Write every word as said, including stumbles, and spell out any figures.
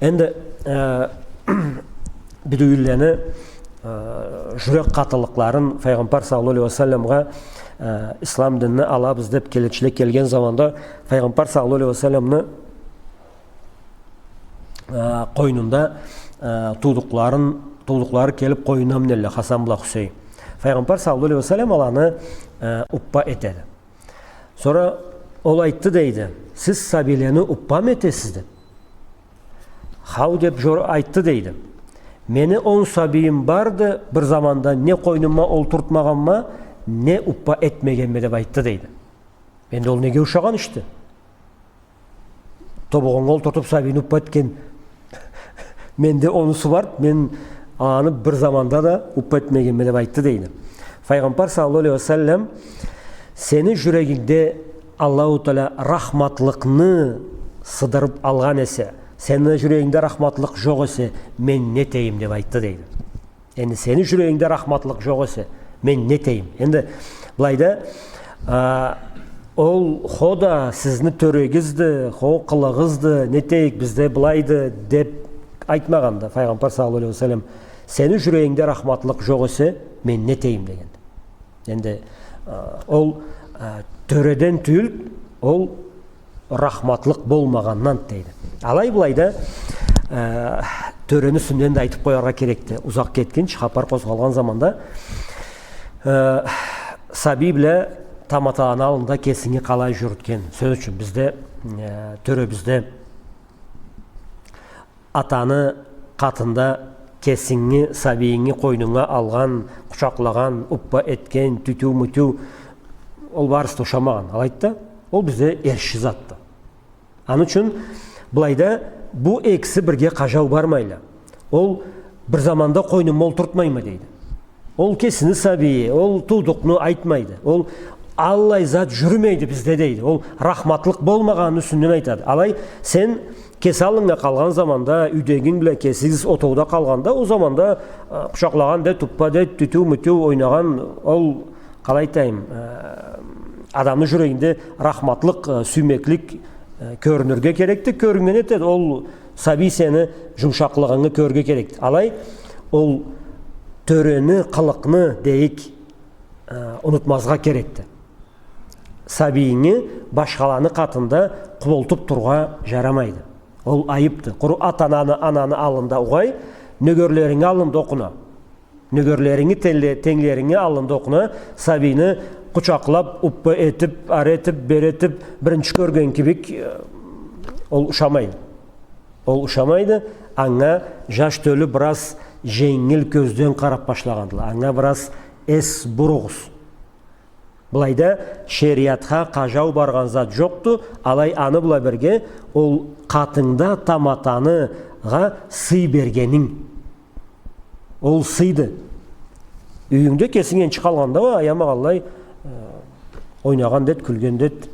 Энди, э, бедуинлени, э, жюрек къатылыкъларын, Файгъамбар саллаллаху алейхи ва салламгъа, э, ислам динни алабыз деб келечиле келген заманда, Файгъамбар саллаллаху алейхи ва салламны, э, къойнунда, э, туудукъларын, туудукълары келиб къойнуна минелле Хасан бла Хусейн. Файгъамбар саллаллаху алейхи ва саллам аланы, э, уппа этеди. Сора ол айтды, дейди: «Сиз сабийлени уппамы этесиз?» — деб. «Хау», — деб жор-, айтды, дейди. «Мени он сабийим барды, бир заманда не къойнума олтуртмагъанма, не уппа этмегенме», — деб айтды, дейди. Энди ол неге ушагъан ишди? Тобугъунга олтуртуб сабийни уппа этген. Менде онусу барды, мен аны бир заманда да уппа этмегенме, деб айтды, дейди. Файгъамбар саллаллаху алейхи ва саллам: «Сени жюрегингде Аллаху Тааля рахматлыкъны сыдырыб алгъан эсе, сени жюрегингде рахматлыкъ жокъ эсе, мен не этейим?» — деб айтды, дейди. Энди сени жюрегингде рахматлыкъ жокъ эсе, мен не этейим? Энди былайда, а, ол хо да сизни тёрегизди, хо къылыгъызды, не этейик, бизде былайды деб айтмагъанды Файгъамбар саллаллаху алейхи ва саллам. Сени жюрегингде рахматлыкъ жокъ эсе, мен не этейим дегенди. Энди, а, ол, а, тёреден тюйюл, ол рахматлыкъ болмагъандан, дейди. Алай-былайда, э, тёрени юсюнден да айтыб къояргъа керекди. Узакъ кетгинчи, хапар къозгъалгъан заманда, э, сабий бла таматаланы аллында кесинги къалай жюрютген. Сёз ючюн, бизде, э, тёребизде атаны къатында кесинги, сабийинги къойнунга алгъан, къучакълагъан, уппа этген, тютюу-мютюу, ол барысы да ушамагъан. Алайды да, ол бизде эрши затды. Аны ючюн былайда бу экиси бирге къажау бармайла. Ол бир заманда къойнума олтуртмайма, дейди. Ол кесини сабийи, ол туудукъну айтмайды. Ол аллай зат жюрюмейди бизде, дейди. Ол рахматлыкъ болмагъаныны юсюнден айтады. Алай, сен кеси аллынга къалгъан заманда, юйдегинг бла кесигиз отоуда къалгъанда, ол заманда, а, къучакълагъан дет, уппа дет, тютюу-мютюу ойнагъан, ол, къалай айтайым, а, адамны жюрегинде рахматлыкъ, а, сюймеклик, а, кёрюнюрге керекди, кёрюннген этеди. Ол сабий сени жумушакълыгъынгы кёрюрге керекди. Алай, ол тёрени, къылыкъны, дейик, э, унутмазгъа керекди. Сабийинги башхаланы къатында къубултуб тургъа жарамайды. Ол айыбды. Къуру ата-ананы, ананы аллында угъай, нёгерлеринги аллында окъуна. Нёгерлеринги, тенгле-, тенглеринги аллында окъуна, сабийни къучакълаб, уппа этиб, ары этиб, бери этиб, биринчи кёрген кибик, э, ол ушамайды. Ол ушамайды, анга жаш тёлю бираз женгил кёзден къараб башлагъандыла. Анга бираз эс буругъуз. Былайда шериатха къажау баргъан зат жокъду, алай аны бла бирге ол къатынгда таматаныгъа сый бергенинг. Ол сыйды. Юйюнгде кесинг энчи къалгъанда уа, аямагъанлай, э, ойнагъан дет, кюлген дет.